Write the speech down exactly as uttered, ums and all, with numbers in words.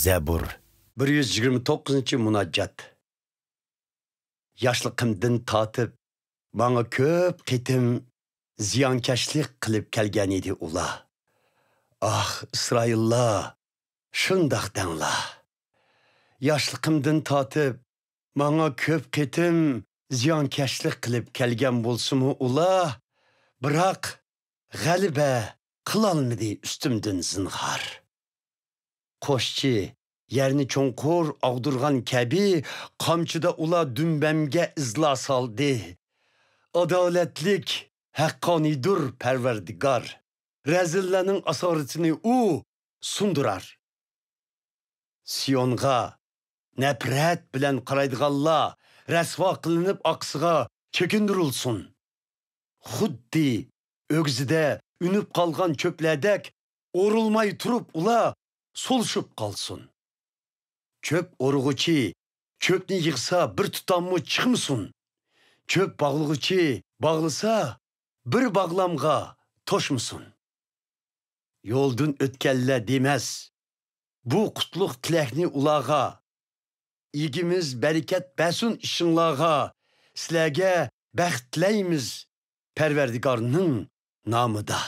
زەبۇر. بىر يۈز يىگىرمە توققۇزىنچى مۇناجات. ياشلىقىمدىن تارتىپ، ماڭا كۆپ قېتىم زىيانكەشلىك قىلىپ كەلگەنىدى ئۇلار. ئاھ، ئىسرائىللار، شۇنداق دەڭلار. ياشلىقىمدىن تارتىپ، ماڭا كۆپ قېتىم زىيانكەشلىك قىلىپ كەلگەن بولسىمۇ ئۇلار، بىراق غەلىبە قىلالمىدى ئۈستۈمدىن زىنھار. قوشچى، يەرنى چوڭقۇر ئاغدۇرغان كەبى، قامچىدا ئۇلار دۈمبەمگە ئىزلا سالدى. ئادالەتلىك، ھەققانىيدۇر پەرۋەردىگار. رەزىللەرنىڭ ئاسارىتىنى ئۇ سۇندۇرار. سىيونغا نەپرەت بىلەن قارايدىغانلار رەسۋا قىلىنىپ ئارقىسىغا چېكىندۈرۈلسۇن. خۇددى ئۆگزىدە ئۈنۈپ قالغان چۆپلەردەك ئورۇلماي تۇرۇپ ئۇلار سولۇشۇپ قالسۇن. چۆپ ئورىغۇچى چۆپنى يىغسا بىر تۇتاممۇ چىقمىسۇن. چۆپ باغلىغۇچى باغلىسا بىر باغلامغا توشمىسۇن. يولدىن ئۆتكەنلەر دېمەس، بۇ قۇتلۇق تىلەكنى ئۇلارغا. ئىگىمىز بەرىكەت بەرسۇن ئىشىڭلارغا، سىلەرگە بەخت تىلەيمىز پەرۋەردىگارنىڭ نامىدا.